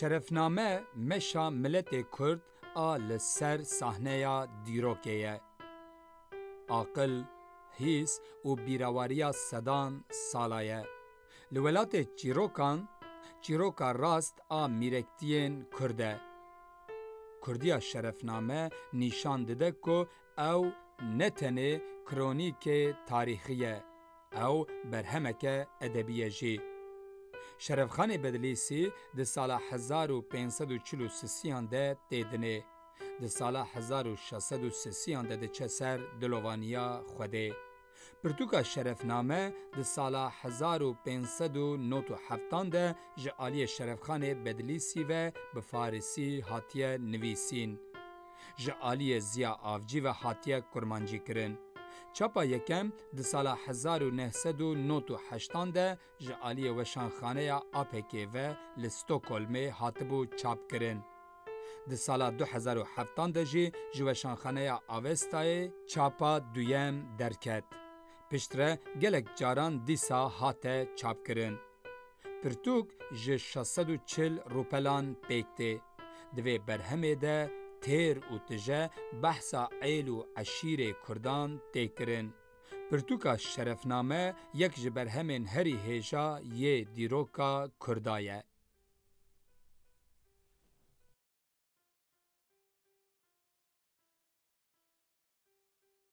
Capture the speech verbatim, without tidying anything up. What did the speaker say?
Şerefname meşa miletê Kurd a li ser sahneya dîrokê ye. Aqil, hîs û bîrawariya sedan sala ye. Li welatê çîrokan, çîroka rast a mîrektiyên Kurd e. Kurdiya Şerefname nîşan dide ku ew ne tenê kronîkê tarîxî ye, ew berhemeke edebî ye jî. Şerefxanê Bedlîsî di sala hezar û pênc sed û çil û sisiyan de tê dinê. Di sala hezar û şeş sed û sisiyan de diçe ser dilovaniya Xwedê. Pirtûka Şerefname di sala hezar û pênc sed û nod û heftan de ji aliyê Şerefxanê Bedlîsî ve bi farisî hatiye nivîsîn. Ji aliyê Ziya Avcî ve hatiye kurmancî kirin. Çapa yekem di sala hezar û neh sed û nod û heştan de ji aliyê Weşanxaneya A P K'ê ve li Stockholmê hatibû çapkirin. Di sala du hezar û heftan de jî ji Weşanxaneya Avestayê çapa duyem derket. Piştre gelek caran dîsa hate çapkirin. Pirtûk ji şeş sed û çil rûpelan pêk tê. Di vê berhemê de têr û tije behsa êl û eşîrê Kurdan tê kirin. Pirtûka Şerefname yek ji berhemên herî hêja yê dîroka Kurda ye.